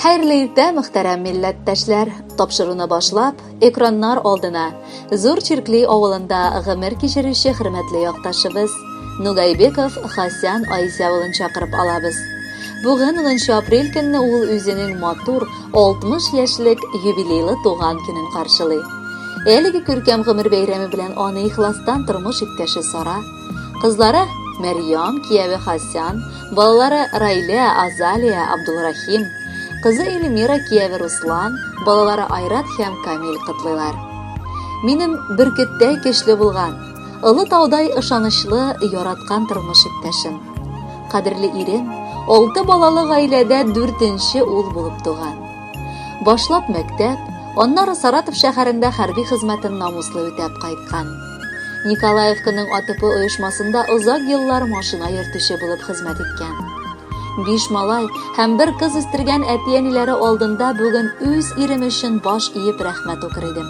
Хәерле иртә, мөхтәрәм милләттәшләр! Тапшыруны башлап, экраннар алдына Зур Чиркли авылында гомер кичерүче хөрмәтле якташыбыз Нугайбеков Хасян Айзә улын чакырып алабыз. Бүген 10 апрель көнне ул үзенең матур 60 яшьлек юбилейлы туган көнен каршылый. Әлеге күркәм гомер бәйрәме белән аны ихластан тормыш иптәше Сара, Кызлары Мәрьям, кияве Хасян, балалары Райлә, Азалия, Абдулрахим, кызы Эльмира, кияве Руслан, балалары Айрат һәм Камил котлыйлар. Минем бөркеттәй көчле булган, олы таудай ышанычлы, яраткан тормыш иптәшем. Кадерле ирем, алты балалы гаиләдә дүртенче ул булып туган. Башлап мәктәп, аннары Саратов шәһәрендә хәрби хезмәтен намуслы үтәп кайткан. Николаевканың АТП оешмасында озак еллар машина йөртүче булып хезмәт иткән. Биш малай һәм бер кыз үстергән әти-әниләре алдында бүген үз ирем өчен баш иеп рәхмәт укыр идем.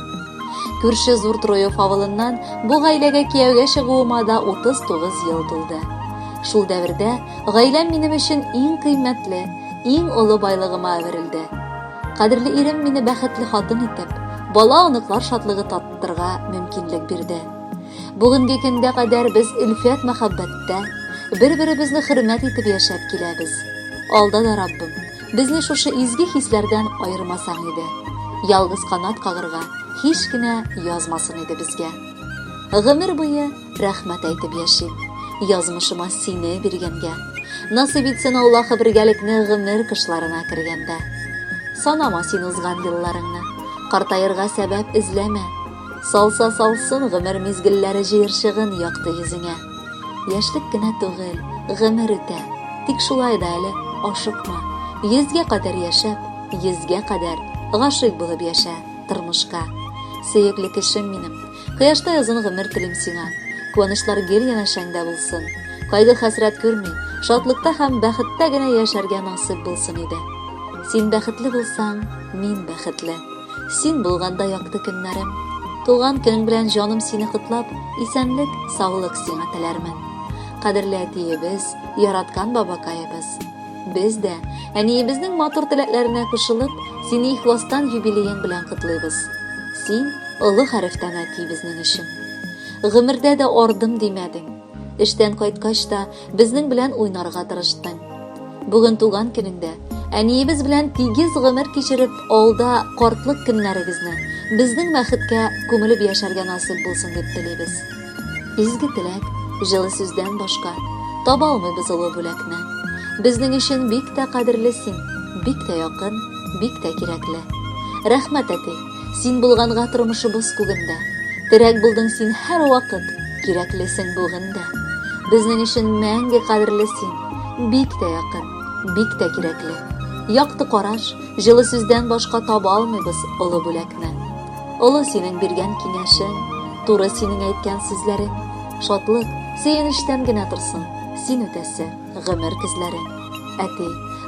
Күрше Зур Троев авылыннан бу гаиләгә кияүгә чыгуыма да 39 ел тулды. Шул дәвердә гаиләм минем өчен иң кыйммәтле, иң олы байлыгыма әверелде. Кадерле ирем мине бәхетле хатын итеп, бала-оныклар шатлыгы таттырга мөмкинлек бирде. Бүгенге көндә кадәр без өлфәт мәхәббәттә, бер-беребезне хөрмәт итеп яшәп киләбез. Алда да, Раббым, безне шушы изге хисләрдән аермасаң иде. Ялгыз канат кагырга һич кенә язмасын иде безгә. Гомер буе Рәхмәт әйтеп яшим, язмышыма сине биргәнгә. Насыйп итсен Аллаһы бергәлекне гомер кышларына кергәндә. Санама син узган елларыңны, картаерга сәбәп эзләмә. Салса салсын гомер мизгелләре җыерчыгын якты йөзеңә. Яшьлек кенә түгел, гомер үтә. Тик шулай да әле ашыкма. Йөзгә кадәр яшәп, йөзгә кадәр гашыйк булып яшә тормышка. Сөекле кешем минем, Кояштай озын гомер телим сиңа. Куанычлар гел янәшәңдә булсын. Кайгы-хәсрәт күрми, шатлыкта һәм бәхеттә генә яшәргә насыйп булсын иде. Син бәхетле булсаң, мин бәхетле. Син булганда якты көннәрем. Туган көнең белән җаным сине котлап, исәнлек, саулык сиңа теләрмен. Кадерле әтиебез, яраткан бабакаебыз. Без дә, әниебезнең матур теләкләренә кушылып, сине ихластан юбилеең белән котлыйбыз. Син олы хәрефтән әти безнең өчен. Гомердә дә ардым димәдең. Эштән кайткач та безнең белән уйнарга тырыштың. Бүген туган көнеңдә әниебез белән тигез гомер кичереп, алда картлык көннәрегезне безнең бәхеткә күмелеп яшәргә насыйп булсын дип телибез. Изге теләк, җылы сүздән башка таба алмыйбыз олы бүләкне. Безнең өчен бик тә кадерле син, бик тә якын, бик тә кирәкле. Рәхмәт, әти, син булганга тормышыбыз күгендә. Терәк булдың син һәрвакыт, кирәклесең бүген дә. Безнең өчен мәңге кадерле син, бик тә якын, бик тә кирәкле. Якты караш, җылы сүздән башка таба алмыйбыз олы бүләкне. Олы синең биргән киңәшең, туры синең әйткән сүзләрең. Шатлык, сөенечтән генә торсын, син үтәсе гомер көзләрең. Әти,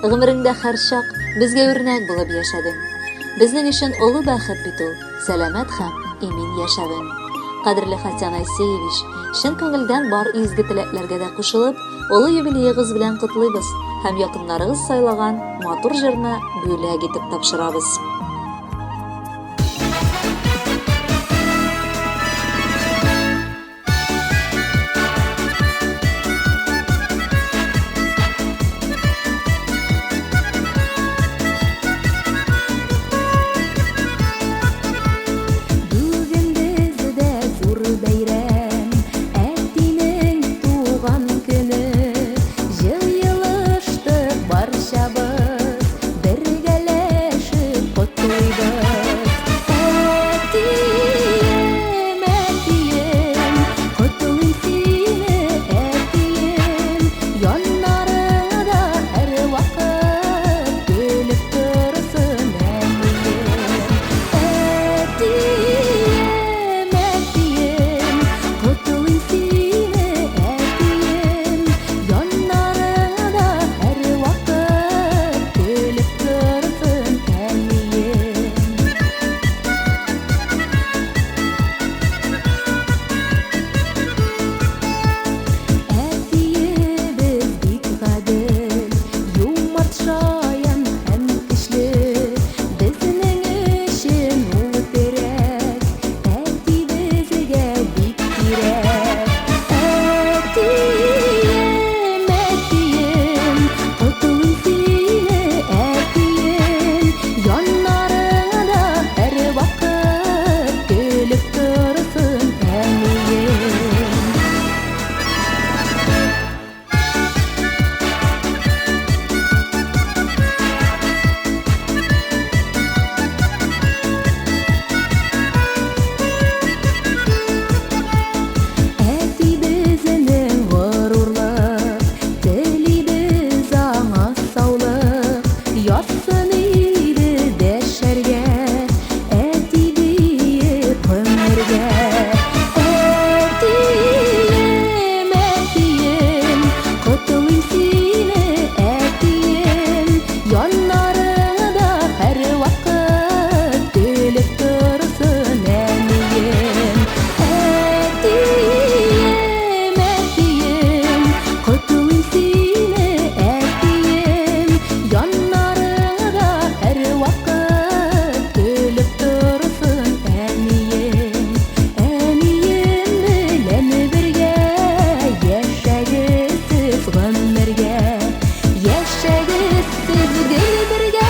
гомереңдә һәрчак безгә үрнәк булып яшәдең. Безнең өчен олы бәхет бит ул, сәламәт һәм имин яшәвең. Кадерле Хатян Айсеевич, чын күңелдән бар изге теләкләргә дә кушылып, олы юбилеегыз белән котлыйбыз һәм якыннарыгыз сайлаган матур җырны бүләк итеп тапшырабыз. Бүген бездә зур бәйрәм, әтинең туган көне. Җыелыштык барчабыз, бергәләшеп котлыйбыз. Яшәгез, сез гел бергә.